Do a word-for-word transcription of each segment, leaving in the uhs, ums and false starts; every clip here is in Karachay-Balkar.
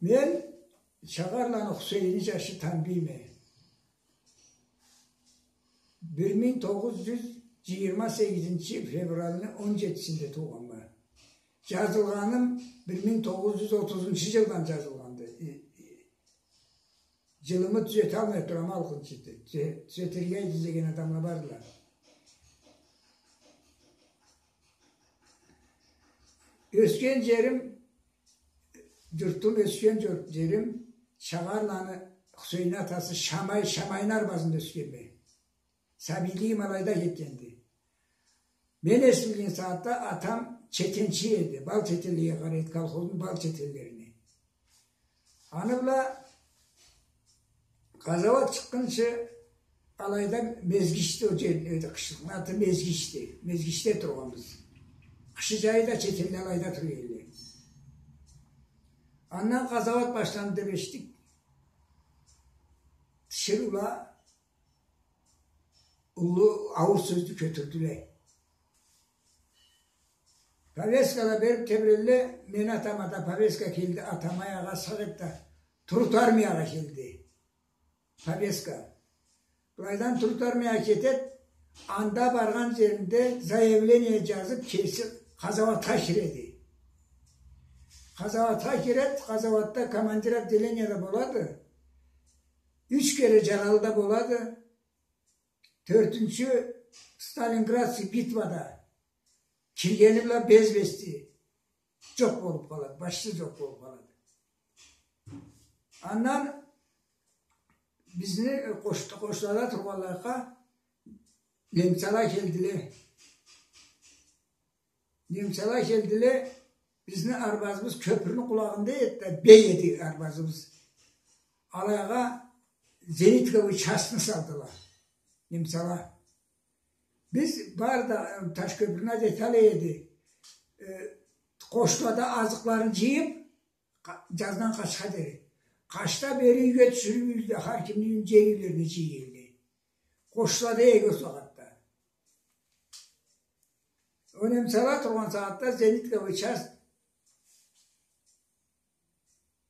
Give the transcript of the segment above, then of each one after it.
Мен Чагъарланы Хусейни жашы Тамбийме. Бир минг тогъуз жюз жыйырма сегизинчи февральны он жетисинде туугъанма. Жазылгъаным бир минг тогъуз жюз отузунчу жылдан жазылгъанды. Э, э, жылымы тюзеталмай турама, алкъын чыгъды. Тюзе-, тюзетирге излеген адамла бардыла. Ёсген жерим, журтум, ёсген жур-, жерим Чагъарланы Хусейни атасы Шамай, Шамайны арбазында ёсгенме. Сабийлигим алайда кетгенди. Мен эс билген сагъатда атам четенчи эди. Бал четенлеге къарай эди, колхозну бал четенлерине. Аны бла къазауат чыкъгъынчы алайда мезгишди, ол жер, э, къышлыкъны аты мезгишди. Мезгишде тургъанбыз. Къышы-жайы да четенле алайда тура эдиле. Андан къазауат башланды деб эшитдик. Тиширыула уллу ауур сёзню кётюрдюле. Повесткала бериб тебрелле, мени атама да повестка келди, атам аягъа сакъ эди да, труд армиягъа келди. Повестка. Былайдан труд армиягъа кетеди, анда баргъан жеринде заявление жазыб, кеси къазауатха киреди. Къазауатха киреди, къазауатда командир отделенияда болады. Юч кере жаралы да болады. Тёртюнчю Сталинградский битвада киргени бла без вести жокъ болуб къалады, башсыз жокъ болуб къалады. Андан бизни, э, къош-, къошулада тургъанлыкъгъа немцала келдиле. Немцала келдиле, бизни арбазыбыз кёпюрню къулагъында эди да, бей эди арбазыбыз. Алайгъа зенитковый частьны салдыла немцала. Биз бары да, э, Ташкёпюрню детали эди. Э, къошулада азыкъларын жыйыб, къа-, жаздан къачха дери. Къачда бери юйге тюшюрюб, юйде хар кимни юйюн, жер юйлерине жыйгъанды. Къошулада эди ол сагъатда. Ол немцала тургъан сагъатда зенитковый часть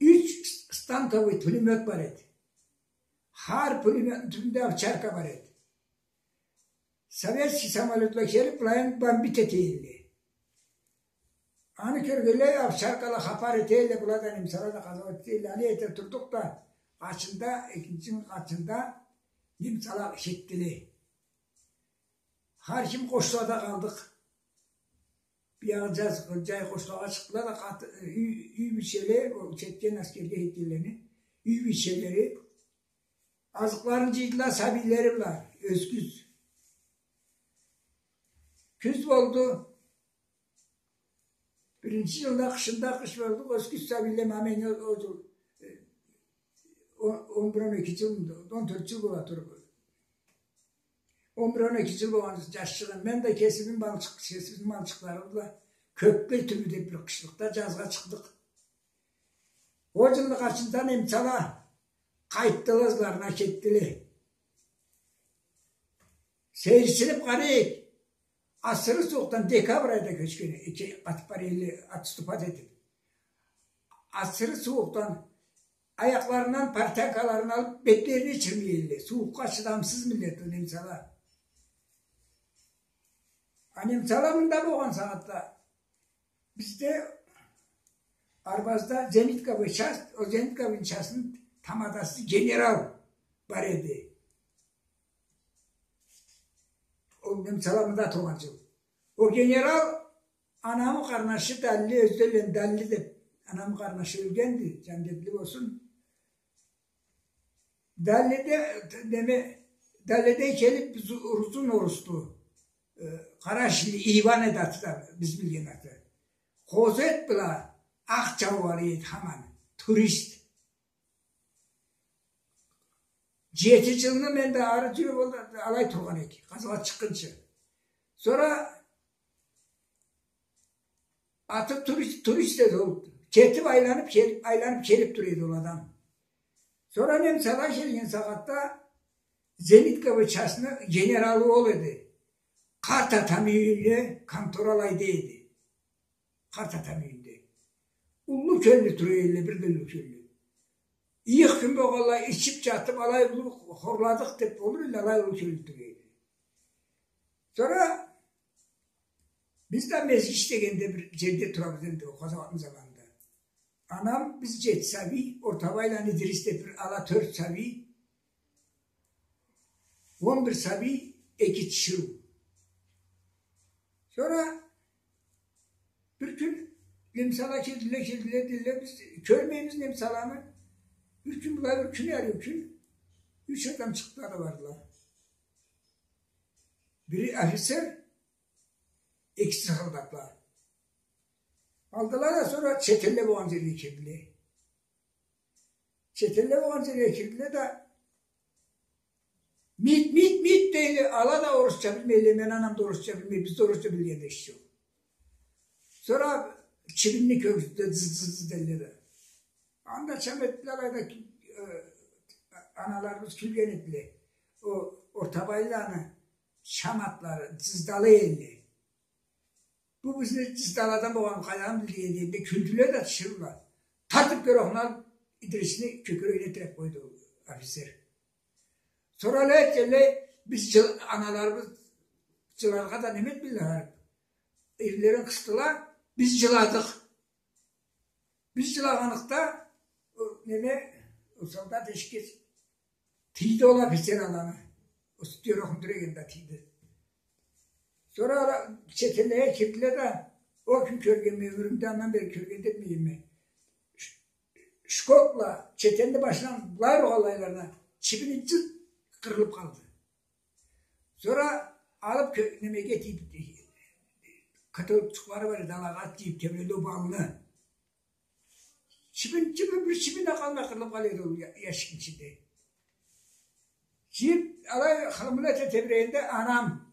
юч с-, станковый пулемёт бар эди. Хар пулемётну тюбюнде овчарка бар эди. Советский самолётла келиб, былайын бомбить эте эдиле. Аны кёргенлей овчаркала хапар эте эдиле, была да, немцала да къазауат эте эдиле. Алай эте турдукъ да, къачында, экинчи къачында немцала кетдиле. Хар ким къошулада къалдыкъ. Биягъы жаз, жай къошулагъа чыкъдыла да, къаты-, юй, юй бийчеле, ол кетген, аскерге кетгенлени юй бийчелери азыкъларын жыйдыла, сабийлери бла, ёсгюз. Кюз болду. Биринчи жылда, къышында, къыш болду, ёсгюз сабийле, ма мен ол, ол жыл, э, он, он бир, он эки жыл, он тёрт жыл бола туруп. Он бир, он эки жыл болгъан жашчыгъым. Мен да кесибизни малчыкъ-, кесибизни малчыкъларыбыз бла Кёккюл тюбю деп бир къышлыкъда жазгъа чыкъдыкъ. Ол жылны къачында немцала къайтдыла, ызларына кетдиле. Сейирсинип къарайыкъ. Асыры сууукъдан декабрь айда кёчгени, эки къатып бара эдиле, отступать этип. Асыры сууукъдан аякъларындан портянкаларын алып, бетлерине чырмай эдиле. Сууукъгъа чыдамсыз миллет ол немцала. А немцала мында болгъан сагъатда бизде Арбазда зенитковый часть, ол зенитковый частьны тамадасы генерал бар эди. Ол немцала мында тургъан жыл. Ол генерал анамы къарнашы Далли, ёзденлен Далли деп, анамы къарнашы ёлгенди, жаннетли болсун. Даллиде, неме, Даллиден келип, биз, узун орусду. Э, къарашли Иван эди аты да, биз билген аты. Къозу эт бла, акъ чаууаллы эди хаман, турист. Жети жылны мен да ары жюрюп, ол да алай тургъан эди, къазауат чыкъгъынчы. Сора аты турист, турист эди ол. Кетип, айланып келип, айланып келип тура эди ол адам. Сора немцала келген сагъатда зенитковый частьны генералы ол эди. Къарт атам юйюнде конторалайда эди. Къарт атам юйюнде. Уллу кёллю тура эдиле, бир да уллу кёллю. Ыйых кюн болгъанлай, ичип, жатып, алай уллу хорладыкъ деп болур элле, алай уллу кёлюп тура эди. Сора биз да Мезгиш дегенде бир жерде турабыз энди, ол къазауатны заманында. Анам, биз жети сабий, Ортабайланы Идрис деп бир ала тёрт сабий, он бир сабий, эки тиширыу. Сора бир кюн немсала келдиле, келдиле, келдиле, биз кёрмейбиз немсаланы. Бир кюн былай, бир кюн, ярым кюн, юч адам чыкъдыла да бардыла. Бири офицер, экиси солдатла. Алдыла да, сора четелле болгъан жерге кирдиле. Четелле болгъан жерге кирдиле да, «Мит, мит, мит», — дейле. Ала да орусча билмейле, мен анам да орусча билмей, биз да орусча билген да иш жокъ. Сора чибинни кёргюзтдюле, дзы-дзы-дзы дейле да. Анда чам этдиле, алайда, э, аналарыбыз кюлген этдиле. Ол Ортабайланы чам атлары дзыздала элле. Бу бизни дзыздаладан болгъан къайдан билдинг дегенде, кюлдюле да тиширыула. Тартып кёре окъну алып, Идрисни кёкюрегине тиреп къойду ол офицер. Сора алай этгенлей, биз жыл-, аналарыбыз жыларгъа да неме этмейле, барып, эрлерин къысдыла, биз жыладыкъ. Биз жылагъаныкъда, о, неме, ол солдат эшикге тийди ол офицер аланы. Ол сутёр окъну тирегенде тийди. Сора ала четеллеге кирдиле да, ол кюн кёргенме, ёмюрюмде андан бери кёрген да этмегенме. Ш-, шкопла четеллени башындан былай ургъанлайларына, чибини джыт къырылып къалды. Сора алып кё-, немеге тийип, котелокчукълары бар эди, алагъа тийип тебреле ол балны. Чибин, чибин, бир чибин да къалмай къырылып къала эди ол я-, ящикни ичинде. Джыйып, алай хылымылы эте тебрегенде анам: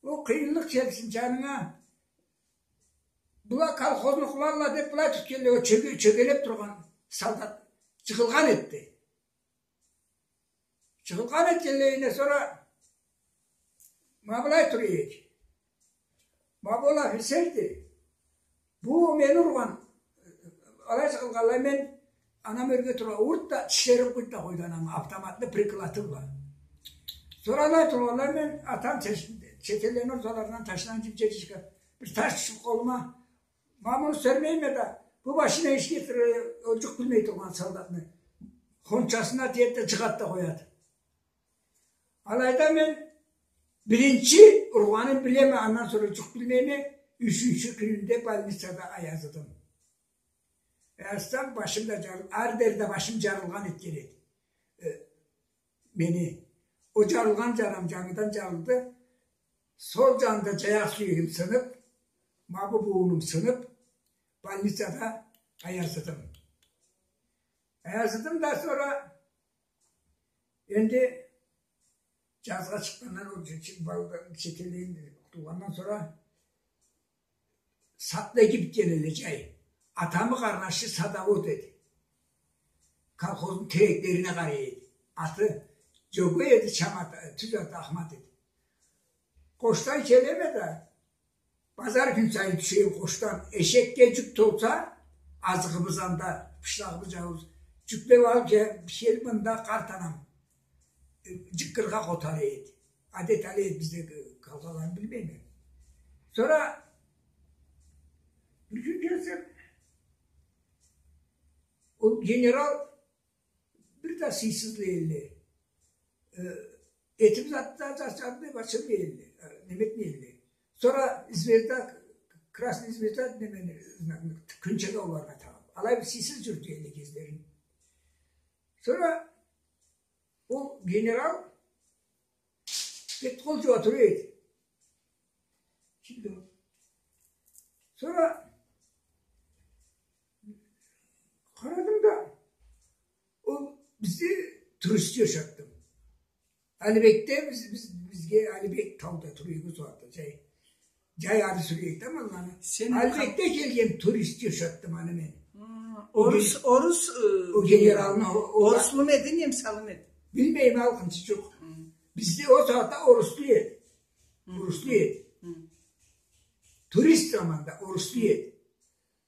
«Ол къыйынлыкъ келсин джанынга, была колхозну къуралла», — деп, былай тутгенлей, ол чёге-, чёгелеп тургъан солдат джыгъылгъан этди. Джыгъылгъан этгенлей, сора ма былай тура эди. Ма бу офицерди. Бу мени ургъан. Алай джыгъылгъанлай, мен, анам ёрге тургъан, урду да, тишлерин къуйду да къойду анамы, автоматны приклады бла. Сора алай тургъанлай, мен атам чет-, четеллени орталарындан ташланып джерчикге бир таш тюшюп къолума. Ма муну сёрмейме да, бу башына иш келтире, ол джукъ билмей тургъан солдатны хончасына тиеди да, джыгъады да къояды. Алайда мен биринчи ургъанын билеме, андан сора джукъ билмейме, ючюнчю кюнюнде больницада аязыдым. Аязсам, башым да джарыл-, ары дери да башым джарылгъан этген эди. Э, мени. Ол джарылгъан джанам джангыдан джарылды. Сол джанында джаякъ сюегим сынып, ма бу бууунум сынып, больницада аязыдым. Аязыдым да, сора энди джазгъа чыкъгъандан, ол че-, че-, балада четелле энди къутулгъандан сора садда эки битген элле джай. Атамы къарнашы садовод эди. Колхозну тереклерине къарай эди. Аты Джёгей эди, чам аты, тюз аты Ахмат эди. Къошдан келеме да, базар кюн сайын тюшейим къошдан. Эшекге джюк толса, азыгъыбыз анда, бышлагъыбыз джаууз. Джюклеп алып ке-, келип, мында къарт анам, э, джыккыргъа къотара эди. Адет алай эди бизде, къалгъанларын билмейме. Сора бир кюн келсем, ол генерал бир да сыйсыз элле. Э, этип зат да, зат, зат да ачылмай элле. Э, неме этмей элле. Сора звезда, красный звезда, немени, знакны, кюнчеге оларгъа тагъып. Алай бир сыйсыз джюрюте элле кезлерин. Сора ол генерал бет-къол джууа тура эди. Кимди ол? Сора къарадым да, ол бизде туристни ушатдым. Алибекде биз, биз, бизге Алибек тауда тура эдик ол сагъатда, джай. Джай ары сюре эдик да малланы. Сен Алибекде келген туристни ушатдым аны мен. Хы, орус, орус, э, ол генералны, о-, о-, оруслуму эди, немсалымы эди? Билмейме, алкъынчы джокъ. Хы. Бизде ол сагъатда оруслу эди. Хы. Оруслу эди. Хы. Турист заманда оруслу эди.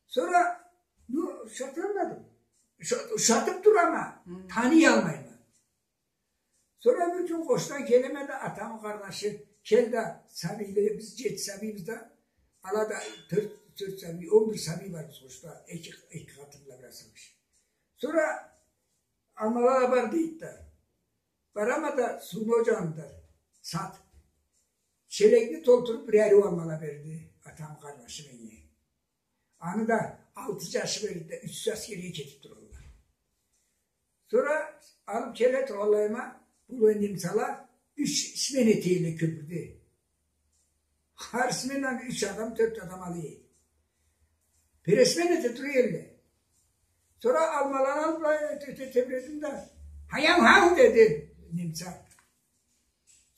Сора, ну, ушаталмадым. Уша-, ушатып турама, таныялмайма. Сора бир кюн къошдан келеме да, атамы къарнашы, кел да, сабийле, биз джети сабийбиз да, ала да тёрт, тёрт сабий, он бир сабий барбыз къошда, эки, эки къатын бла бир асыраш. Сора алмала да бар дейди да. Барама да, сууну джанында сат. Челекни толтуруп, бир ариу алмала берди атамы къарнашы меннге. Аны да алты джашы бла эди да, ючюсю аскерге кетип туралла. Сора алып келе тургъанлайыма, бу немцала юч смена этелле кёпюрде. Хар сменаны юч адам, тёрт адам алай эди. Пересмена эте тура элле. Сора алмаланы алып, былай эте, эте тебиредим да, «Хаян хау?» деди немца.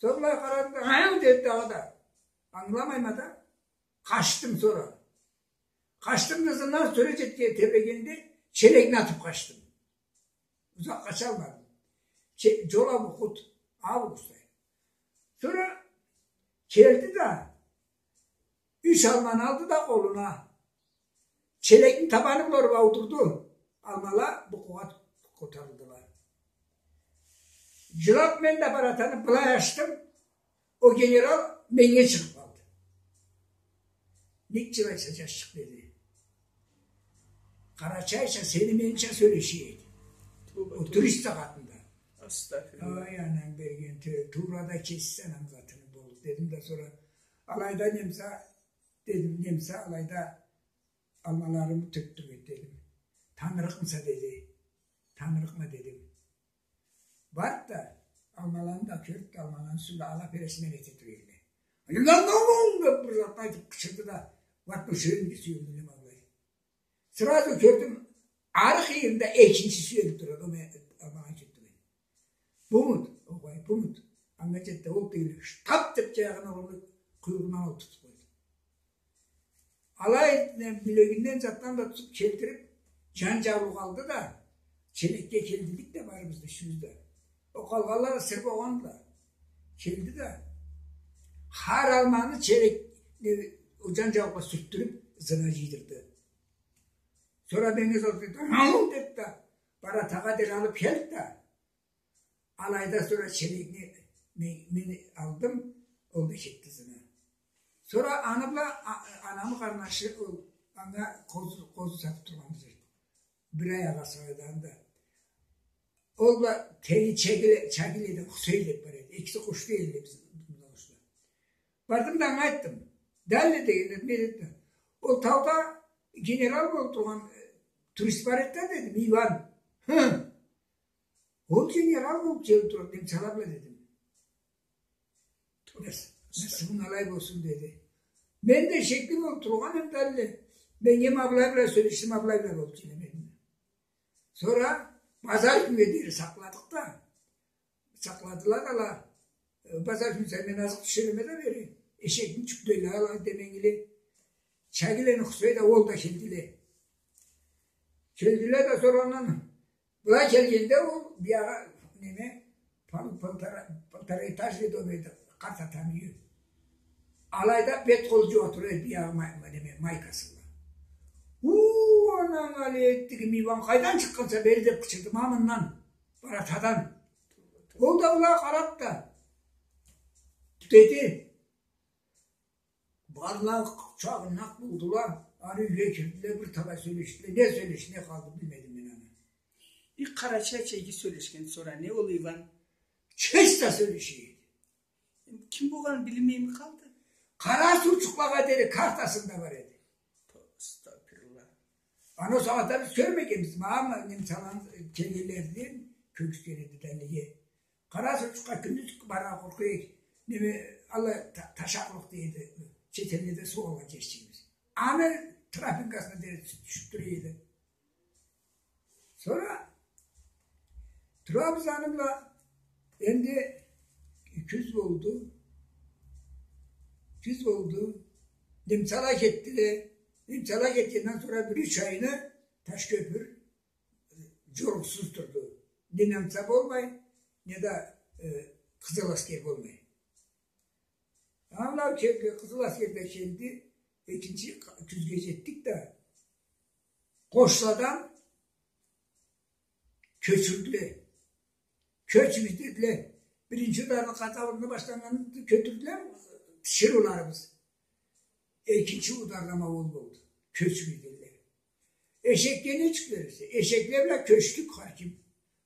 Сора былай къарадым да, «Хау» деди дагъыда. Ангыламайма да. Къачдым сора. Къачдым да, ызындан сора джетге тебирегенде, челекни атып къачдым. Узакъ къачалмадым. Че-, джол а бу къут, а бу къусай. Сора келди да, юч алманы алды да къолуна. Челекни табаны бла уруп аудурду. Алмала букъугъа котарылдыла. Джылап мен да баратаны былай ачдым. Ол генерал меннге чыгъып къалды. «Нек джылайса, джашчыкъ?» деди. «Къарачайча, сени менча сёлеше эди». Ол турист сагъатында. Астагъфируллах. Ай, ананг берген, ту-, туура да кеси ананг къатыны болур, дедим да, сора алайда немца, дедим, немца алайда алмаларымы тёкдюрген, дедим. «Танырыкъмыса?» деди. «Танырыкъма», дедим. Барды да, алмаланы да кёрдю да, алмаланы юсюнде ала пересмена эте тура элле. «Ай, лан, лан, лан!» деп бир затны айтып къычырды да, ватну шеринги сюелди, не ма былай. Сразу кёрдюм, ары къыйырында экинчи сюелип турады, ол мен алмагъа кетди мен. «Бумуду?» «Огъай, бумуду». Анга джетди, ол тюйюл, штап деп джаягъына уруп, къуйругъундан ол тутуп къойду. Алай, э, билегинден, затдан да тутуп келтирип, джан джаулукъ алды да, челекге келдилик да барыбыз да, ючюбюз да. Ол къалгъанла да сыр болгъандыла. Келди да, хар алманы челек, э, ол джан джаулукъгъа сюртдюрюп, ызына джыйдырды. Сора меннге сорду, «Хау?» деди да, баратагъа дери алып келди да, алайда сора челекни мен, мен алдым, ол да кетди ызына. Сора аны бла, а-, анамы къарнашы, ол, анга къозу, къозу сатып тургъанды. Бир аягъы сау эди анда. Ол бла теги Чагиле-, Чагиледен Хусей деп бар эди. Экиси къошда элле бизни, бизни къошда. Бардым да анга айтдым. «Далле», дегенле, мен айтдым. «Ол тауда генерал болуп тургъан, э, турист бар эди да», дедим, «Иван». «Хы». «Ол генерал болуп келип турады немцала бла», дедим. «Нас-, насыбынг алай болсун», деди. «Мен да эшекли болуп тургъан эдим да, алле. Мен эм ма былай бла сёлешдим, ма былай бла болуп келеме», дедим. Сора базар кюннге дери сакъладыкъ да. Сакъладыла да ала. Э, базар кюн эсе мен азыкъ тюшюреме да бери. Эшекни джюклейле ала деменгили. Чагилени Хусей да, ол да келдиле. Келдиле да, сора андан Былай келгенде ол биягъы, неме, пол-, полтора, полтораэтажный дом эди, къарт атамы юйю. Алайда бет-къол джууа тура эди биягъы май-, неме, майкасы бла. «Уу, ананг алай этдигим, Иван, къайдан чыкъгъанса бери?» деп къычырды, ма мындан, баратадан. Ол да былай къарады да, деди, Барла къучагъындан къулдула, ары юйге кирдиле, бир талай сёлешдиле. Не сёлешип къалды, билмедим мен аны. И къарачайча иги сёлешген сора, не ол Иван? Чисто сёлеше эди. Ким болгъаны билинмейми къалды? Къара сууучукълагъа дери картасында бар эди. Астагъфируллах. Аны ол сагъатда биз кёрмегенбиз. Ма, ма, немцаланы келгенлерден кёргюзтген эди да неге. Къара сууучукъгъа кюндюз бара къоркъа эдик. Неме, ала та-, ташакълыкъ дейди. Чет элледе суу алгъан джерчигибиз. Аны тропинкасына дери тюшюп тура эди. Сора турабыз аны бла, энди кюз болду. Кюз болду. Немцала кетдиле. Немцала кетгенден сора бир юч айны Ташкёпюр джорукъсуз турду. Не немца болмай, не да, э, къызыл аскер болмай. Ала келди, къызыл аскер да келди. Экинчи къ-, кюзге джетдик да, къошладан кёчюрдюле. Кёчюгюз дедиле. Биринчи ударны, къазауатны башланнганын кёчюрдюле тиширыуларыбыз. Экинчи ударда ма ол болду. Кёчюгюз дедиле. Эшекге нечик берирсе? Эшекле бла кёчдюк хар ким.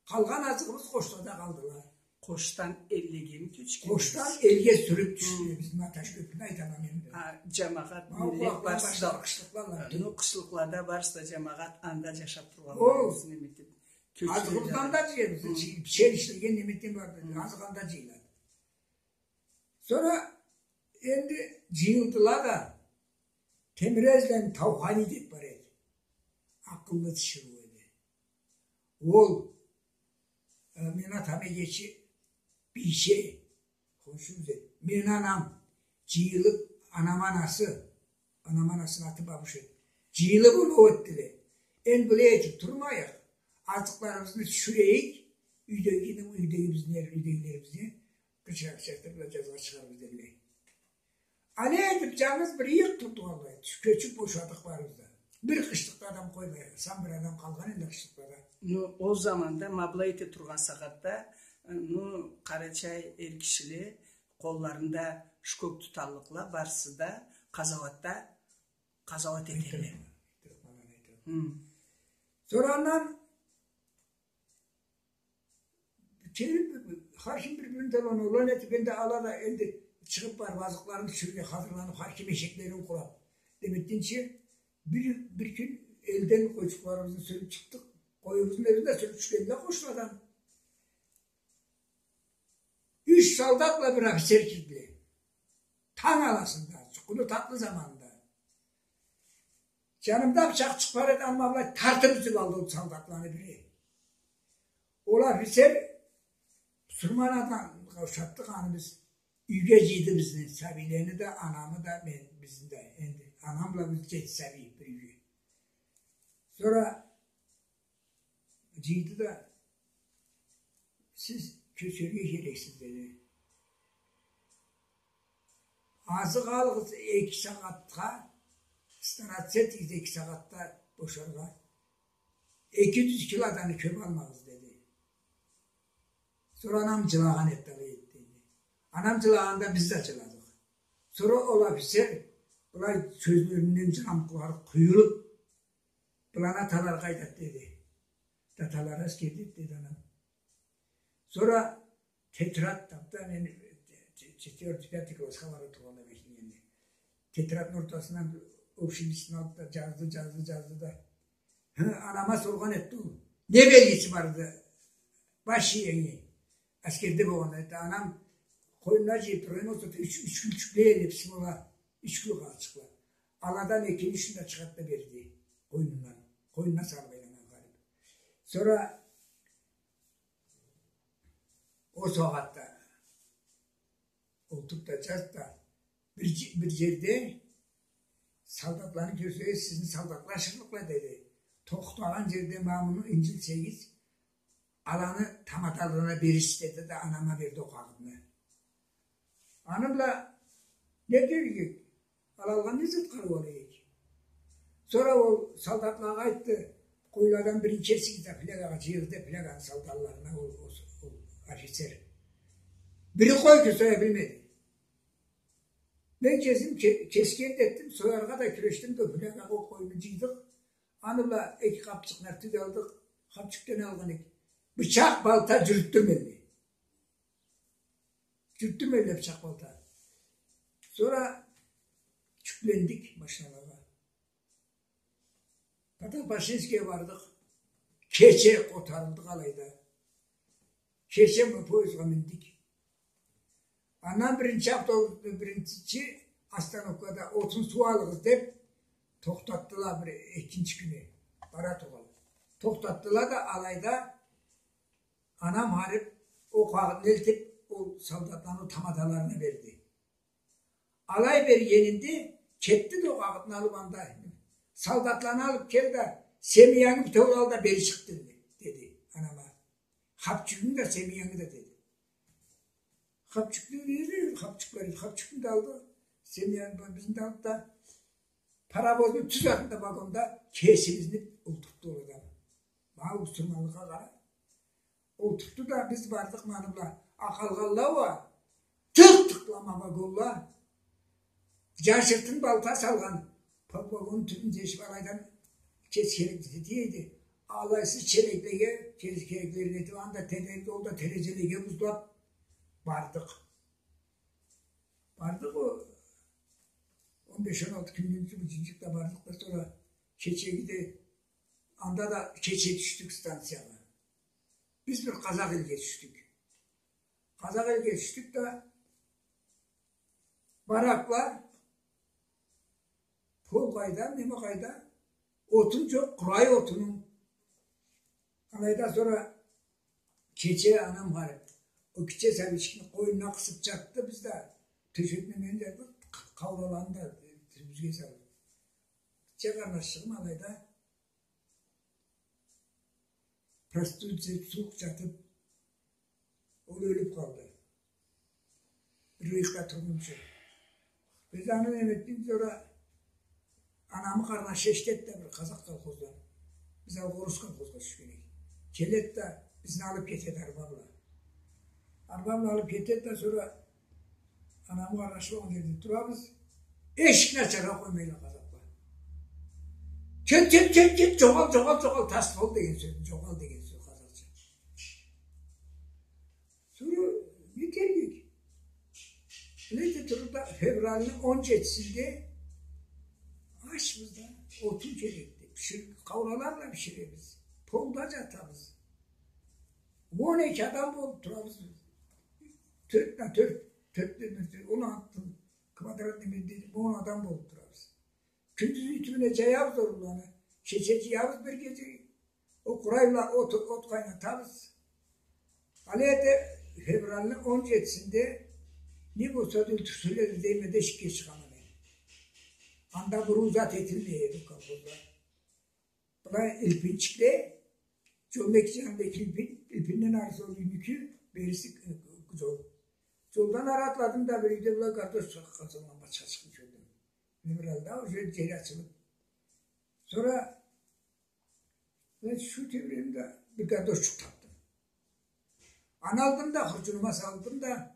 Къалгъан азыгъыбыз къошлада къалдыла. Къошдан эллеге ми кёчген? Къошдан элге сюрюп тюшдю. Бизни ма Ташкёпюрню айтама мен. Ха, джамагъат, миллет барысы да. Къышлыкъла. Ну, къышлыкълада барысы да джамагъат анда джашап тургъанла. Ол бизни неме этип, азыгъыбыздан да джыйабыз. Пичен ишлеген неме этген барды. Азыгъы анда джыйылады. Сора энди джыйылдыла да, Темирезлени Таухани деп бар эди. Акъыллы тиширыу эди. Ол, э, мени атам эгечи бийче, хоншубуз эди. Мени анам джыйылып, анам анасы, анам анасыны аты Бабуш эди. Джыйылып, оноу этдиле. Энди былай этип турмайыкъ. Азыкъларыбызны тюшюрейик, юйдегини, юйдегибизни, юйдегилерибизни къычыракъ чакъдыр бла джазгъа чыгъарбыз дедиле. Алай этип, джангыз бир ыйыкъ турду, алай, кёчюп бошадыкъ барыбыз да. Бир къышлыкъда адам къоймай, сан бир адам къалгъан энди къышлыкълада. Ну, ол заманда ма былай эте тургъан сагъатда, э, ну, къарачай эр кишиле къолларында шкок туталлыкъла, барысы да къазауатда, къазауат этелле. Хы. Сора андан келип, хар ким бир-бирин талан-олан этип, энди ала да, энди чыгъып барып, азыкъларын тюшюрюрге хазырланып, хар ким эшеклерин къурап. Демек этгенчи, бир, бир кюн элден къойчукъларыбызны сюрюп чыкъдыкъ. Къоюбузну эдик да, сюрюп тюшгенде къошладан. Юч солдат бла бир офицер кирдиле. Танг аласында, джукъуну татлы заманында. Джанымда бычакъ чыкъгъан эди, андан былай тартып юзюп алды ол солдатланы бири. Ол офицер бусурман адамгъа ушатды, аны биз юйге джыйды бизни, сабийлени да, анамы да, мен, бизни да. Энди анам бла биз джети сабий бир юйге. Сора джыйды да, сиз кёчерге керексиз, деди. Азыкъ алыгъыз, эки сагъатха, стараться этигиз эки сагъатда бошаргъа. Эки джюз кило да кёп алмагъыз, деди. Сора анам джылагъан эди, алай эди, деди. Анам джылагъанда биз да джыладыкъ. Сора ол офицер былай кёзлеринден джамукълары къуюлуп, Быланы аталары къайдады, деди. Аталары аскерде, деди анам. Сора тетрадь тапды, мен четвёртый, пятый классха бара тургъанда, бешинчи. Тетрадьны ортасындан общий листни алды да, джазды, джазды, джазды да. Хы, анама соргъан этди ол. Не белгиси барды баш иенги? Аскерде болгъанда, айтды, анам къойнуна джыйып тургъан эди, юч, юч кюлчюкле эди, эписи бола, юч кюлчюкле. Аладан экини ючюн да чыгъарып да берди къойнундан. Къойнуна салып айланнган къалып. Сора ол сагъатда олтуруп да, джаз да, бир дж-, бир джерде солдатланы кёрсегиз, сизни солдатла ашырлыкъла, деди. Тохтагъан джерде ма муну инджилсегиз, аланы тамадаларына берирсиз, деди да, анама берди ол къагъытны. Аны бла не дерик? Ала алгъан не зат къарыу алайыкъ? Сора ол солдатлагъа айтды, къойладан бирин кесигиз да, флягагъа джыйыгъыз, деди фляганы солдатларына ол, ол, ол офицер. Бири къой кёсеге билмеди. Мен кесим ке-, кесген да этдим, сояргъа да кюрешдим да, флягагъа ол къойну джыйдыкъ. Аны бла эки къапчыкъ нартюх алдыкъ, хапчюкден алгъан эдик. Бычакъ, балта джюрютдюрмедиле. Джюрютдюрмедиле бычакъ, балта. Сора джюклендик машиналагъа. Подопашинскеге бардыкъ. Кече къотарылдыкъ алайда. Кече поездге миндик. Андан биринчи автобус, биринчи остановкада отун, суу алыгъыз деп тохтатдыла бир экинчи кюню. Бара тургъанлай. Тохтатдыла да, алайда анам барып, ол къагъытны элтип, ол солдатланы тамадаларына берди. Алай бергенинде, кетди да ол къагъытны алып анда. Солдатланы алып кел да, семьянгы бютеулени ал да бери чыкъ, деди, деди анама. Хапчюгюнгю да, семьянгы да, деди. Хапчюкню берди, хапчюк бар эди. Хапчюкню да алды, семьяны, бизни да алды да, паровозну тюз артында вагонда кесибизни олтуртду ол адам. Ма бусурманлыкъгъа къара. Олтуртду да, биз бардыкъ ма аны бла. А къалгъанла уа тыкъ-тыкъла ма вагонла. Джашыртын балта салгъан. Вагонну тюбюн тешиб алайдан кеси келиб тетиеди. Алайсыз челеклеге, кеси келеклеге этиб, анда теде-, ол да терезелеге бузлаб бардыкъ. Бардыкъ о он беш-он алты кюнню бу джинджикде бардыкъ да, сора кечеги да, анда да кече тюшдюк станциягъа. Биз бир къазакъ элге тюшдюк. Къазакъ элге тюшдюк да, баракла, пол къайда, неме къайда, отун джокъ, къурай отуну. Алайда сора кече анам барыб, о кичи сабийчикни къойнуна къысыб джатды, биз да тёшекни мен да къ-, къаураланы да тюбюбюзге салыб. Кичи къарнашчыгъым алайда простудиться этиб, сууукъ джатыб, ол ёлюб къалды. Бир ыйыкъда тургъунчу. Биз аны неме этдик, сора анамы къарнашы эшитеди да, бир къазакъ колхоздан. Биз алгъа орус колхозгъа тюшген эдик. Келеди да, бизни алыб кетеди арба бла. Арба бла алыб кетеди да, сора анамы къарнашы болгъан джерде турабыз. Эшикни ачаргъа къоймайла къазакъла. Кет, кет, кет, кет, джогъал, джогъал, джогъал, тас бол деген сёз, джогъал деген сёз къазакъча. Сора не этерик? Биле да турурла, февральны он джетисинде ачбыз да, отун керекди. Бишир-, къаурала бла биширебиз. Полда джатабыз. Он эки адам болуб турабыз. Тёрт на тёрт, тёрт на тёрт, он алты квадратный метр, он адам болуб турабыз. Кюндюз итюбюне джаябыз орурланы. Кече джыябыз бир кече. Ол къурай бла от, от къайнатабыз. Алай да февральны он джетисинде не болса да ёлтюрсюнле да дейме да эшикге чыгъама мен. Анда буруу зат этилмей эди колхозда. Былай илпинчикле, джолну эки джанында эки илпин, илпинден арысы ол юйнюкю, бериси, э, джол. Джолдан ары атладым да, бир юйде былай гардош чыгъаргъа салгъан бачхачыкъны кёрдюм. Мен бир алда уже джери ачылыб. Сора мен шу тебрегимде бир гардошчукъ тапдым. Аны алдым да, хурджунума салдым да,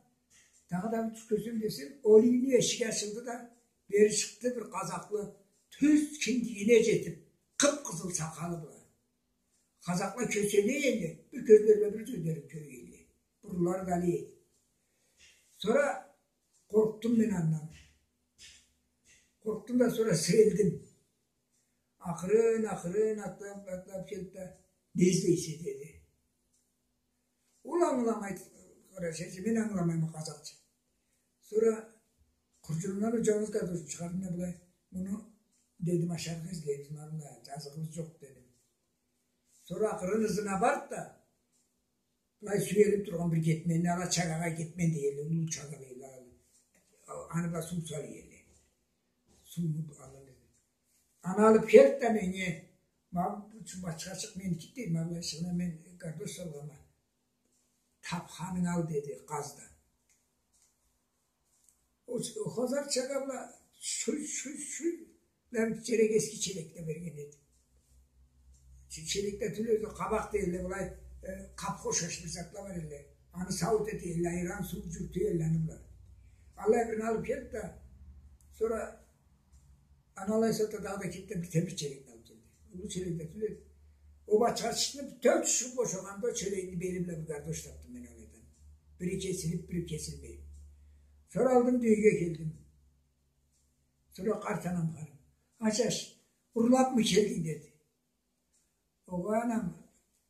дагъыда бир тюшюрсем десем, ол юйню эшиги ачылды да, бери чыкъды бир къазакълы, тюз киндигине джетиб, къып-къызыл сакъалы бла. Къазакъла кёсене эдиле, бир кёзлери бла бир кёзлерин кёре эдиле. Бурунлары да алай эди. Сора къоркъдум мен андан. Къоркъдум да, сора сирелдим. Акъырын, акъырын атлаб, атлаб келди да, не излейсе, деди. Ол ангыламайды къарачайча, мен ангыламайма къазакъча. Сора хурджунумдан ол джангыз гардошну чыгъардым да былай, муну, дедим, ашаргъа излейбиз, ма мында азыгъыбыз джокъ, дедим. Сора акъырын ызына барды да, былай сюелиб тургъан бир кетменни ала, чагагъа кетмен дегенле, уллу чагагъа, аны бла суу салгъанла. Сууну алгъан эди. Аны алыб келди да меннге, ма бу чумачхачыкъ меники деди, ма былайчыгъына мен гардош салгъанма. Тапханынгы ал, деди, къаз да. Ол, ол хазар чага бла шуй, шуй, шуй, бир челек эски челек да берген эди. Че-, челек да тюл эди, къабакъ дейле былай, э, къапха ушаш бир затла бар эдиле. Аны сауут эте эдиле, айран суу джюрюте эдиле аны бла. Аллай бирин алыб келди да, сора аны алай эсе да, дагъыда кетди да бир темир челекни алыб келди. Уллу челек да тюл эди. Ол бачхачыкъны бютеу тюшюн бошагъанда, ол челегин бери бла бир гардош тапдым мен алайдан. Бири кесилиб, бири кесилмей. Сора алдым да юйге келдим. Сора къарт анам барыб: «Ачаш, урлабмы келдинг?» — деди. Огъай, анам,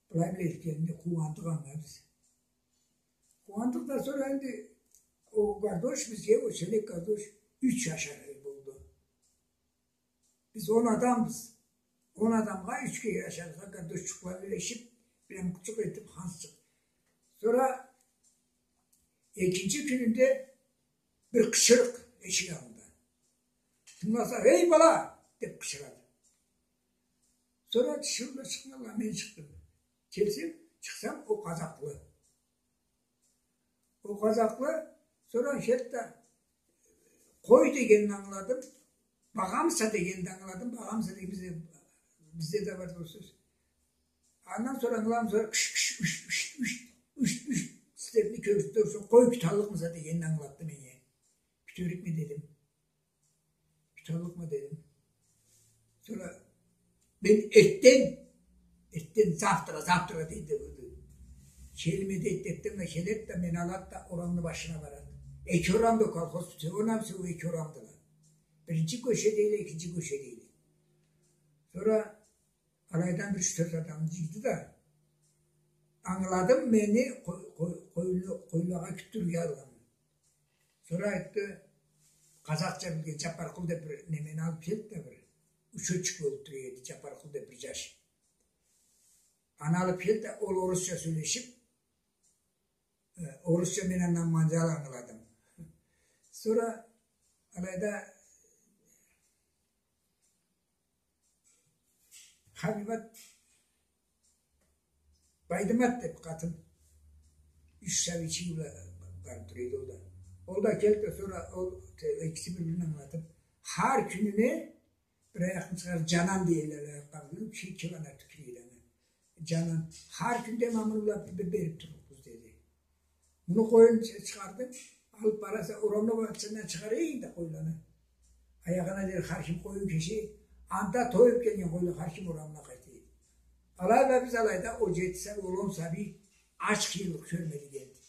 былай бла этгенине къууандыкъ анга биз. Къууандыкъ да, сора энди ол гардош бизге, ол челек гардош юч ашар болду. Биз он адамбыз. Он адамгъа юч кере ашаргъа гардошчукъла биришиб, бир амукъчукъ этиб, хансчыкъ. Сора экинчи кюнюнде бир къычырыкъ эшик аллында. Тынгыласакъ: «Эй, бала!» — деб къычырады. Сора тиширыу да чыкъмады, мен чыкъдым. Келсем, чыкъсам, ол къазакълы. Ол къазакълы, сора келди да, «Къой» дегенин ангыладым, «Багъамыса?» дегенин да ангыладым, «Багъамыса?» деген бизде, бизде да бар ол сёз. Андан сора ангыладым, сора «Кыш, кыш, уш, уш, уш» Кёрсетсе, къой, кюталлыкъмыса дегенин ангылатды меннге. Кютерикме дедим. Кюталлыкъма дедим. Сора мен эртден, эртден, завтра, завтра дейди да, келме дейди, эртден да келеди да, мени алады да, орамны башына барады. Эки орамды колхоз, сёз онам, сёз эки орамдыла. Биринчи кёче дейле, экинчи кёче дейле. Сора алайдан бир юч-тёрт адамны джыйды да, ангыладым, мени къой-, къой-, къойлу-, къойлагъа кюттюрюрге алгъанын. Сора айтды, къазакъча билген Джаппаркъул деб бир немени алыб келди да, бир учётчик болуб тура эди, Джаппаркъул деб бир джаш. Аны алыб келди да, ол орусча сёлешиб, э, орусча мен андан манджал ангыладым. Сора алайда Хабибат, Байдымат деб къатын. Юч сабийчиги бла барыб тура эди ол да. Ол да келди да, сора ол те-, экиси бир-бирине ангылатыб, хар кюнюне бир аякъны чыгъарыб, Джанан дейле, аякъгъа бир киши километр тюкюрейди аны. Джанан, хар кюнде ма муну бла бир бериб турлукъбуз, деди. Муну къоюн чы-, чыгъарды, алыб бараса, орамны башындан чыгъара эди да къойланы. Аягъына дери хар ким къоюн кеше, анда тоюб келген къойла хар ким орамына къайта эди. Алай бла биз алайда ол джети сабий, ол он сабий ач къыйынлыкъ кёрмедик энди.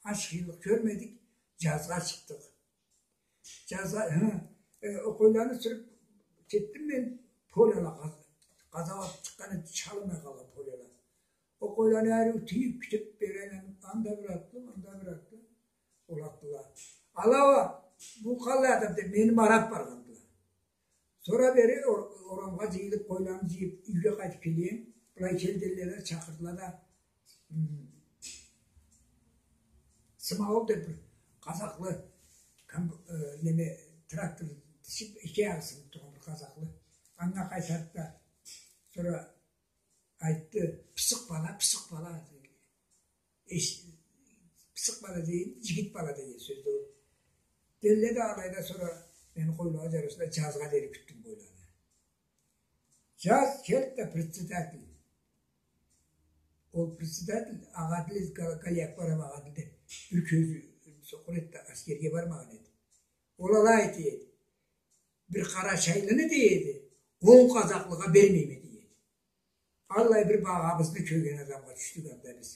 Ач къыйынлыкъ кёрмедик, джазгъа чыкъдыкъ. Джазгъа, хы, э, ол къойланы сюрюб кетдим мен, поляла къаз-, къазауат чыкъгъан эди, чалынмай къалгъан поляла. Ол къойланы ариу тюйюб, кютюб, бери айланыб, анда бир атлы, мында бир атлы, ол атлыла. Ала уа, бу къаллай адам деб, мени мараб баргъандыла. Сора бери ор-, орамгъа джыйылыб, къойланы джыйыб, юйге къайтыб келейим. Былай кел дейле да, чакъырдыла да, м, Смаул деб бир къазакълы ком-, э, неме, трактор тишиб, эки аягъы сыныб тургъан бир къазакълы. Анга къайтарды да, сора айтды, пысыкъ бала, пысыкъ бала, деди. Эш-, пысыкъ бала деген, джигит бала деген сёздю ол. Дейле да, алайда сора мени къойлагъа джарашдыла, джазгъа дери кютдюм къойланы. Джаз келди да, председатель. Ол председатель, Агъадил эди, Гал-, Галиакбаров Агъадил деб, бир кёзю сокъур эди да, аскерге бармагъан эди. Ол алай айта эди. Бир къарачайлыны, дей эди, он къазакълыгъа бермейме, дей эди. Аллай бир багъабызны кёрген адамгъа тюшдюк анда биз.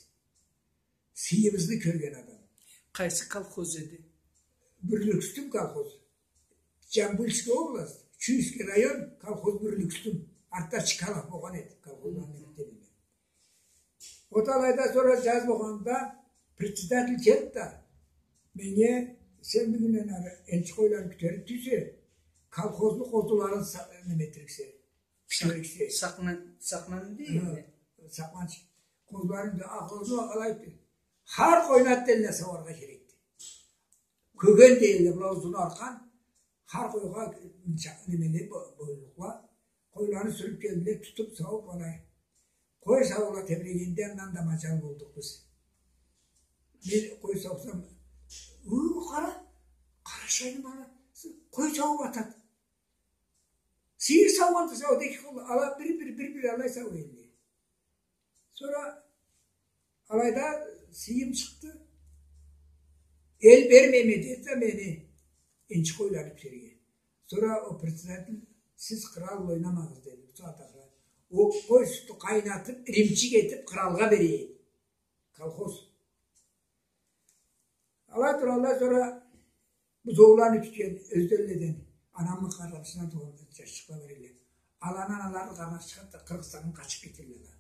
Сыйыбызны кёрген адам. Къайсы колхоз эди? Бюрлюкстюн колхозу. Джамбульский область, Чуйский район, колхоз Бюрлюкстюн. Артда Чкалов болгъан эди, колхозланы мектебинде. Ол алайда сора джаз болгъанда председатель келди да, меннге, сен бюгюнден ары энчи къойланы кютерик тюйсе, колхозну къозуларын са-, неме этериксе, сакъ-, кютериксе. Сакъна-, сакънаны дей эди. Хы, сакъланч. Къозуларын да, а, къозу алайды. Хар къойну ат телине сауаргъа керекди. Кёген дейле, была узун аркъан, хар къойгъа немеле, бо-, бойлукъла. Къойланы сюрюб келдиле, тутуб, саууб, алай. Къой сауула тебрегенде, андан да маджал болдукъ биз. Мен къой саусам, уу, къара, къарачайны бала, къой саууб атады. Сыйыр саугъанды, сауду эки къолла, ала бир-бир, бир-бир алай сауа эдиле. Сора алайда сыйым чыкъды. Эл бермейме деди да мени энчи къойланы кютерге. Сора ол председатель, сиз кърал бла ойнамагъыз, деди. Бусагъат ахыры. Ол къой сютю къайнатыб, иримчик этиб, къралгъа бере эди. Колхоз. Алай туралла, сора бузоуланы кютген ёзденледен, анамы къарнашындан туугъан джашчыкъла бар эдиле. Аланы аналары къарнаш чыгъады да, Къыргъызстаннга къачыб кетелле ала.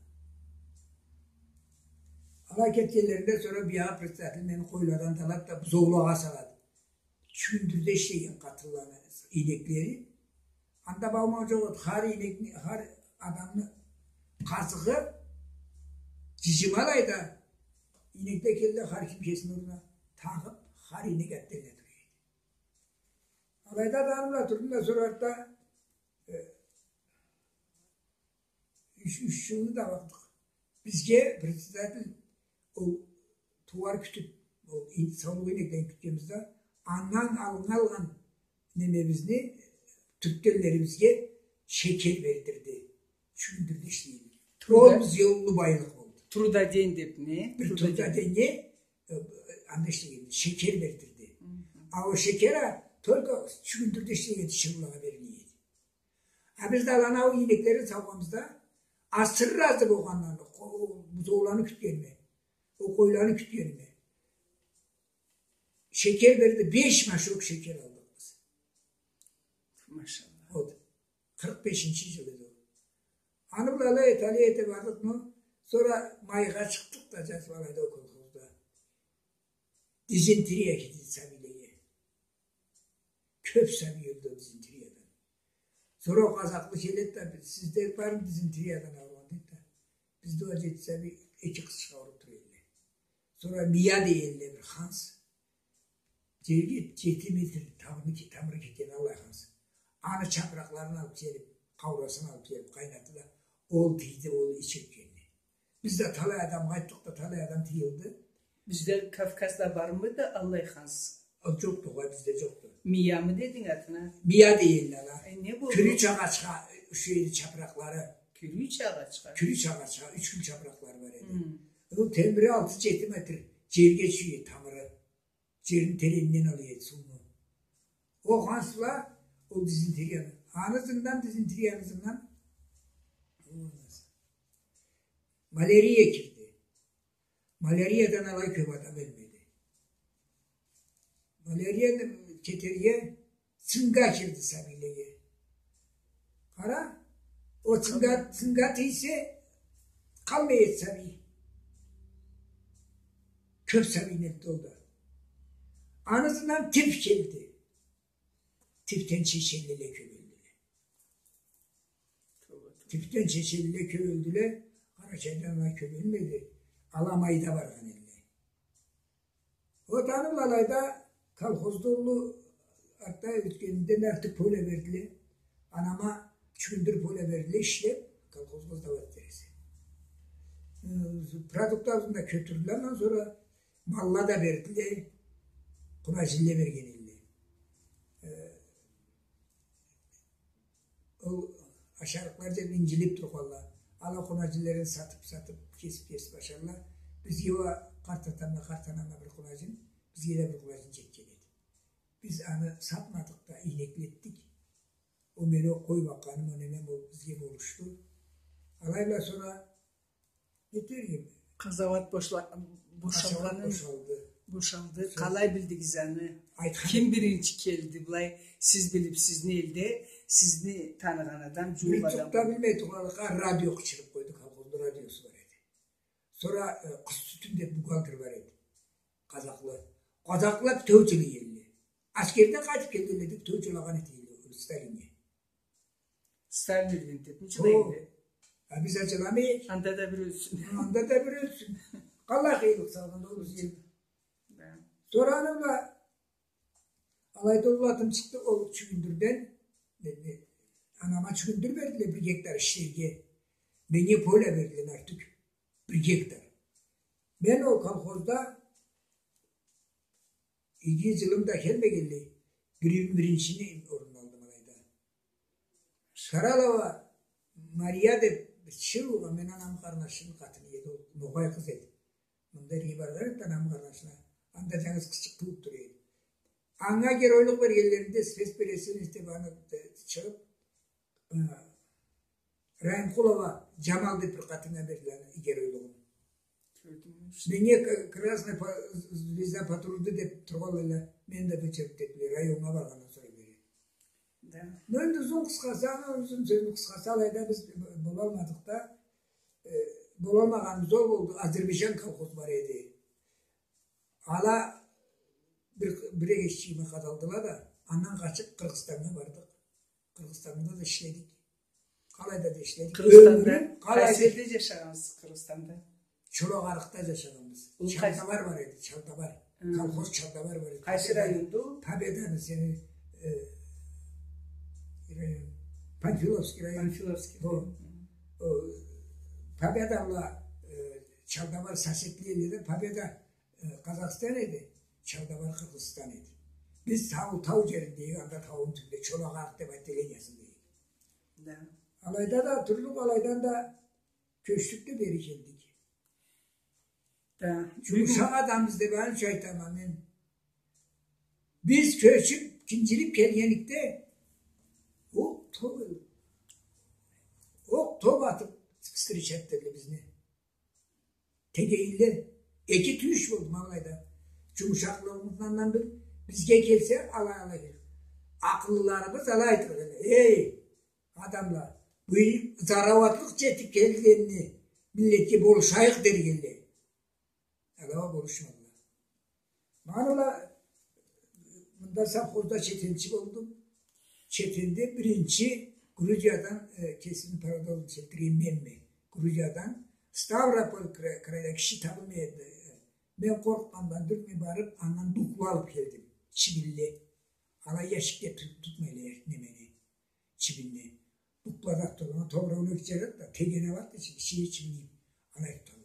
Алай кетгенлеринде сора биягъы председатель мени къойладан да алады да, бузоулагъа салады. Чюйюндюрде ишлеген къатынланы ийнеклери. Анда бауман джокъ эди, хар ийнекни, хар адамны къазыгъы, джыджымы алайда, ийнекле келди, хар ким кесини орнуна тагъыб, хар ийнек ат телине тура эди. Алайда да аны бла турдум да, сора артда, э, юч, юч джылны да бардыкъ. Бизге председатель ол тууар кютюб, ол ий-, саулукъ ийнеклени кютгенибизде, андан алгъа алгъан немебизни, тюркгенлерибизге шекер бердирди. Чюйюндюрде ишлейди. Труда-, ол бизге уллу байлыкъ болду. Трудодень деб не? Бир трудодень. Трудоденьге Анда ишлегенди, шекер бердирди. Хы хы. А ол шекер а только Чюгюндюрде ишлеген тиширыулагъа бериле эди. А биз да аланы ол ийнеклерин саугъаныбызда, асыры разы болгъанларына, къо-, бузоуланы кютгенине, ол къойланы кютгенине, шекер берди, беш машок шекер алдыкъ биз. Машалла. Вот. Къыркъ бешинчи джыл эди ол. Аны бла алай эте, алай эте бардыкъмы, сора майгъа чыкъдыкъ да, джаз бла алайда ол колхозда дизентерия кирди сабийлеге. Кёб сабий ёлдю ол дизентериядан. Сора ол къазакълы келеди да: «Сизде бармы дизентериядан ауругъан?» — дейди да. Бизде уа джети сабий, эки къызчыкъ ауруб тура эдиле. Сора Мия дей эдиле бир ханс. Джерге джети метр тамыры ке-, тамыры кетген аллай ханс. Аны чапыракъларын алыб келиб, къаурасын алыб келиб къайнатды да, ол тийди, ол ичиб келди. Биз да талай адамгъа айтдыкъ да, талай адам тыйылды. Бизде Кавказда бармыды аллай ханс? Ол джокъду, огъай, бизде джокъду. Миямы дединг атына? Мия дей эдиле ала. Э, не болду? Кюрюч агъачха ушай эди чапыракълары. Кюрюч агъачха? Кюрюч агъачха, юч гюл чапыракълары бар эди. Хы. Ол темири алты-джети метр джерге тюше эди тамыры. Джерни теренинден ала эди сууну. Ол ханс бла ол дизентерияны. Аны ызындан, дизентерияны ызындан малярия кирди. Маляриядан алай кёб адам ёлмеди. Малярияны кетерге цинга кирди сабийлеге. Къара, ол цинга, цинга тийсе, къалмай эди сабий. Кёб сабий нетди ол да. Аны ызындан тиф келди. Тифден чеченлиле кёб ёлдюле. Тифден чеченлиле кёб ёлдюле, Къарачайдан алай кёб ёлмеди. Ала майда баргъан эдиле. Вот аны бла алайда колхозда уллу, артда ётгенинден артыкъ поле бердиле. Анама Чюгюндюр поле бердиле, ишлеб, колхозгъа сдавать этерсе. Э, продукт аллында кётюрдюле, андан сора малла да бердиле, къуражиле берген эдиле. Э, ол ашарыкълары да инджилиб тургъанла. Ала къуражилерин сатыб, сатыб, кесиб, кесиб ашарла. Бизге уа, къарт атама, къарт анама бир къуражин, бизге да бир къуражин джетген эди. Биз аны сатмадыкъ да, ийнеклетдик. Ол мени къой бакъгъаным, ол немем, ол бизге болушду. Алай бла сора не этерик? Къазауат бошла-, бошалгъанын, бошалды. Бошалды. Сора къалай билдигиз аны? Айтхан. Ким биринчи келди, былай, сиз билиб, сизни элде, сизни таныгъан адам, джууукъ адам? Бир джукъ да билмей тургъанлыкъгъа радио къычырыб къойду, колхозну радиосу бар эди. Сора, э, Къыз Сютюн деб бухгалтер бар эди. Къазакълы. Къазакълыла бютеу джылай эдиле. Аскерден къайтыб келгенледе бютеу джылагъан эди эдиле Сталиннге. Сталин ёлгенди деб, ничего да эдиле. А биз а джыламайыкъ. Анда да бир ёлсюн. Анда да бир ёлсюн. Къаллай къыйынлыкъ салгъанды ол бизге. Да. Сора аны бла алайда уллу атым чыкъды, ол Чюгюндюрден. Э, э, анама Чюгюндюр бердиле бир гектар ишлерге. Меннге поле бердиле, артыкъ бир гектар. Мен ол колхозда иги джылым да келмегенлей, бир-, биринчини орнун алдым алайда. Шаралова Мария деб тиширыу болгъан, мени анамы къарнашыны къатыны эди, ол ногъай къыз эди. Мында эрге баргъан эди анамы къарнашына. Анда джангыз къызчыкъ туууб тура эди. Анга геройлукъ бергенлеринде, спецпереселенец деб аны, э, чыгъыб, э, Райымкъулова Джамал деб бир къатыннга бердиле геройлугъун. Кёрдюм. Меннге к-, красный па-, звезда по труду деб тургъанла, мени да вычеркнуть этдиле, районнга баргъандан сора бери. Да. Но энди узун къысхасы, аны узун сёзню къысхасы, алайда биз б-, болалмадыкъ да, э, болалмагъаныбыз ол болду, Азербайджан колхоз бар эди. Ала бир, бир эгешчигими къадалдыла да, андан къачыб Къыргъызстаннга бардыкъ. Къыргъызстанда да ишледик. Къалайда да ишледик. Къыргъызстанда? Ёмюрню къалай... Къайсы джерде джашагъансыз Къыргъызстанда? Чолакъарыкъда джашагъанбыз. Ол къайсы? Чалдабар бар эди, Чалдабар. Хы. Колхоз Чалдабар бар эди. Къайсы районду? Победаны сени, э, район. Панфиловский район. Панфиловский район. Хы. Хы. О, Победа бла, э, Чалдабар соседле эдиле да, Победа э, Къазахстан эди, Чалдабар Къыргъызстан эди. Биз тау, тау джеринде эдик, анда тауну тюбюнде, Чолакъарыкъ деб отделениясында эдик. Да. Алайда да турдукъ, алайдан да кёчдюк да бери келдик. Да. Джумушакъ адамбыз деб аны ючюн айтама мен. Биз кёчюб, кинджилиб келгенликде, окъ тёб, окъ тёб атыб, встречать этдиле бизни. Тегейинле, эки тюйюш болду ма былайда. Джумушакълыгъыбыздан бир, бизге келсе, алай, алай келир. Акъыллыларыбыз алай айтыргъа: «Эй, адамла, бу зарауатлыкъ джетиб келгенни миллетге болушайыкъ», — дерге эдиле. Алай а болушмадыла. Ма былай, мында совхозда чет элчи болдум. Чет элде биринчи Грузиядан, э, кесими продолжить этдирген менме. Грузиядан Ставрополь кра-, крайда киши табылмай эди. Мен къоркъгъандан тюртмей барыб, андан дукла алыб келдим. Чибинле. Алай ящикде тутуб тутмайла немени. Чибинни. Дукла да туталла, тобурауна кичирек да, тегене бар да, ичи-, ичине чибин ийиб, алай туталла.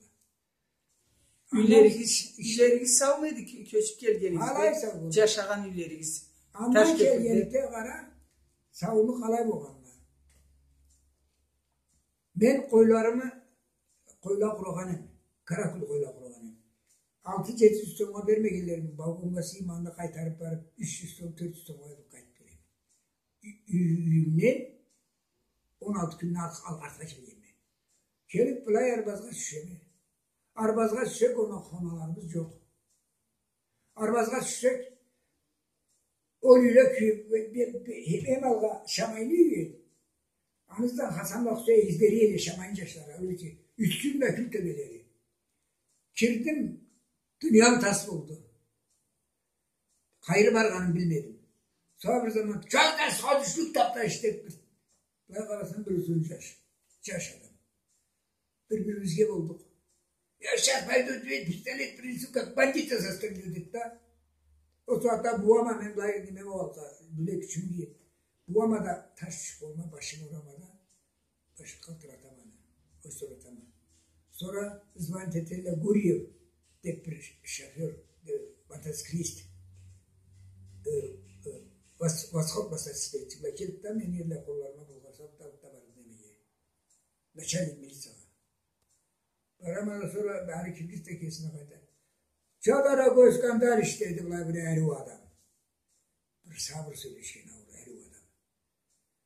Юйлеригиз, юйлеригиз сауму эди ки-, кёчюб келгенигизде? Алай сау болду. Джашагъан юйлеригиз. Андан келгенде къара, саулукъ алай болгъанла. Мен къойларымы, къойла къурагъан эдим. Каракул къойла къурагъан эдим. Алты-джети джюз сомгъа бермегенлерими, вагоннга сыймагъанны къайтарыб барыб, юч джюз сом, тёрт джюз сомгъа этиб къайтыб келеме. Ю-, ю-, юйюмден он алты кюнню ал-, ал-, артха келгенме. Келиб, былай арбазгъа тюшеме. Арбазгъа тюшсек, онда хоналарыбыз джокъ. Арбазгъа тюшсек, ол юйле кюйюб, бе-, бе-, бе-, эм алгъа шамайны юйю. Аныздан Хасанла Хусейн излери эдиле шамайны джашлары, ол эки, юсюн да кюл тёбелери. Кирдим, дуниям тас болду. Къайры баргъанымы билмедим. Сора бир заман, чёлде сходишлик тапда ишлеб бир. Былай къарасам, бир узун джаш. Джаш адам. Бир-бирибизге болдукъ. «Я щас пойду, тебе пистолет принесу, как бандита застрелю», — деди да. Ол сагъатда бууама, мен былай неме болгъанлыкъгъа, билек ючюн дейим. Бууама да таш тюшюб болма, башым урама да. Башын къалтыратама аны, осуратама. Сора звонить этелле, Гурьев деб бир шофёр, э, мотоциклист, э, э, вос-, «Восход» мотоциклистчи бла келди да, мени элле къолларыма болгъан салыб да, алыб да барды немеге. Начальник милициягъа. Барама да, сора бары киргиз да кесине къайта. «Чё, дорогой, скандалишь?» — деди былай бир ариу адам. Бир сабыр сёлешген аур ариу адам.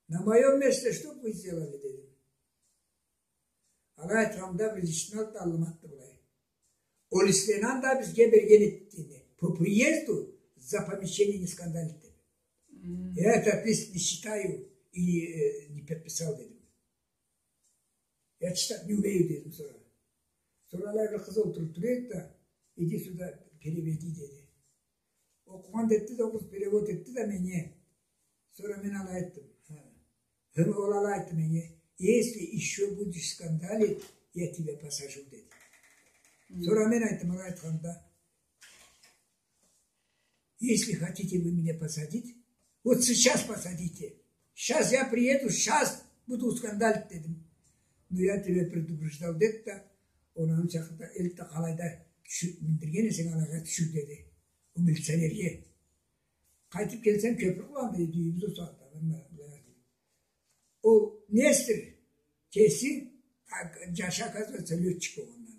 «На моём месте что б вы сделали?» — дедим. Алай айтханымда, бир ишни алды да, аллыма атды былай. Ол ислени анда бизге берген эди, деди. По приезду за помещение не скандалить, деди. Мм. Я этот лист не считаю и, э, не подписал, дедим. Я читать не умею, дедим сора. Сора алай бир къыз олтуруб тура эди да, иди сюда, переведи, деди. Окъугъан да этди да, ол къыз перевод этди да меннге. Сора мен алай айтдым. Хы. Хы, ол алай айтды меннге. Если ещё будешь скандалить, я тебя посажу, деди. Мгм. Сора мен айтдым, алай айтханымда. Если хотите вы меня посадить, вот сейчас посадите. Сейчас я приеду, сейчас буду скандалить, дедим. Но я тебя предупреждал, деди да, ол аны чакъырды да, элди да, къалайда тюшюр, миндирген эсенг, алайгъа тюшюр, деди. Ол милиционерге. Къайтыб келсем, кёпюр къулланды, юйюбюз ол сагъатда, мен, мен, мен. Ол Нестор кеси, а, джашы, оказывается, лётчик болгъанды.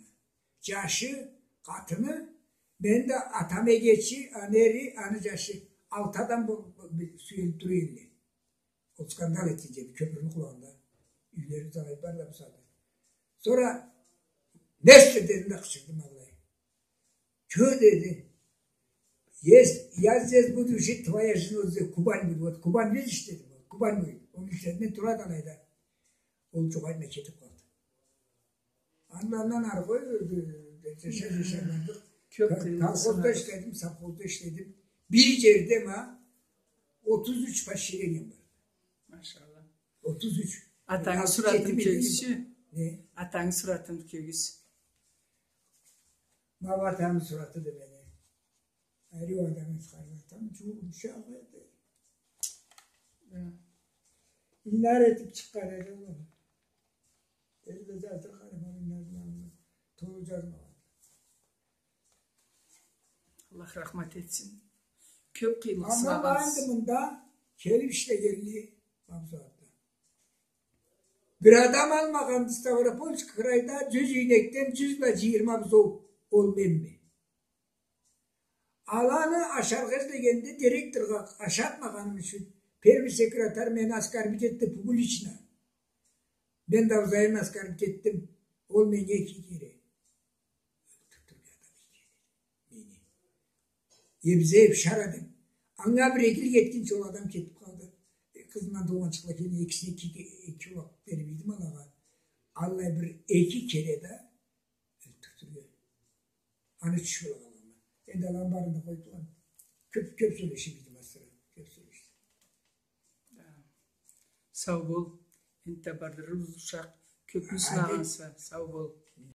Джашы, къатыны, мен да, атам эгечи, аны эри, аны джашы. Алты адам бу, бу, бу, сюелиб тура эдиле. Ол скандал этгинчи, бир кёпюрню къулланды. Юйлерибиз алай барды да бусагъатда. Сора, «Нестор!» дедим да къычырдым алай. «Чё?» — деди. «Есть, я здесь буду жить, твоя жена здесь, Кубань будет». Вот Кубань, видишь, дедим, Кубань будет. Ол юйде мен турама алайда. Ол джукъ айтмай кетиб къалды. Андан, андан ары къой, э, э, джаша-, джашагъанлыкъ. Кёб къыйынлыкъ. Колхозда ишледим, совхозда ишледим. Бир джерде ма отуз юч поселением бар. Машалла. Отуз юч. Атангы суратын кёргюзчю. Не? Атангы суратын кёргюз. Ма атамы сураты да мени. Ариу адам эди, къарнатам, джууукъ ушакъ эди. Хы. Иннар этиб чыкъгъан эди ол. Элде да атыр, къарнатам, иннар, иннар, толу джазмагъан. Аллах рахмат этсин. Кёб къыйынлыкъ сынагъансыз. Андан энди мында келиб ишлегенли, ма бусагъатда. Бир адам алмагъанды Ставропольский крайда джюз ийнекден джюз бла джыйырма бузоу. Ол менме. Аланы ашаргъа излегенде директоргъа ашатмагъаным ючюн первый секретарь мени оскорбить этди публично. Мен да взаимно оскорбить этдим. Ол меннге эки кере. Ёлтюртюрге адам эки кере. Мени. Э, бизге бир шара деб. Анга бир игилик этгинчи ол адам кетиб къалды. Э, къызындан туугъанчыкъла келген экисине эки, эки улакъ бериб эдим алагъа. Аллай бир эки кере да ёлтюртюрге. Аны ючюн алама. Энди аланы барын да къоюб турама. Кёб, кёб сёлешиб эдим асыры. Кёб сёлешиб. Да. Сау бол. Энтда бардырырбыз ушакъ. Кёбюн сынагъанса, сау бол.